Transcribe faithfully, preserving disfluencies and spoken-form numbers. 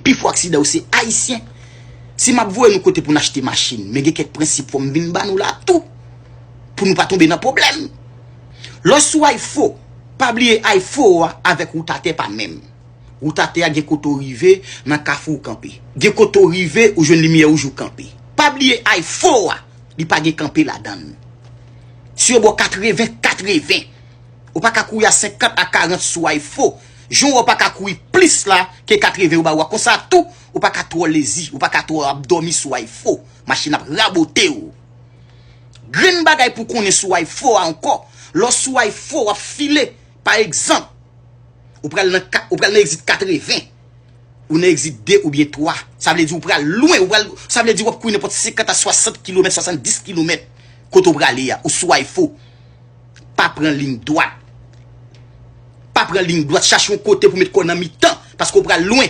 Pi fò aksidan yo se Ayisyen. Si m ap voye nou kote pou n achte machin, men gen kèk prensip fò m vin ba nou la tou. Pou nou pa tonbe nan pwoblèm. Lè w sou ayfo, pa bliye ayfo a avèk wout atè pa menm. Wout atè a gen kote w rive, nan kafou w kanpe. Gen kote w rive, ou jwenn limyè wouj ou kanpe. Pa bliye ayfo a, li pa gen kanpe ladan l. Si yo ba w katreven, katreven. Ou pa ka kouri a senkant a karant sou ayfo. Jan w pa ka kouri plis la ke katreven yo ba ou a. Konsa tou, ou pa ka twò lezi, ou pa ka twò ap dòmi sou ayfo. Machin ap rabote w. Grenn bagay pou konnen sou ayfo a ankò. Lè w sou ayfo w ap file. Pa egzanp, ou pral nan ka- ou pral nan egzit katreven. Ou nan egzit de oubyen twa. Sa vle di ou pral lwen, ou pral, sa vle di w ap kouri nenpòt senkant a swasant kilomèt, swasanndis kilomèt. Kote w prale a, ou sou ayfo. Pa pran liy dwat. Pa pran liy dwat, chache yon kote pou met kò w nan mitan, paske w pral lwen.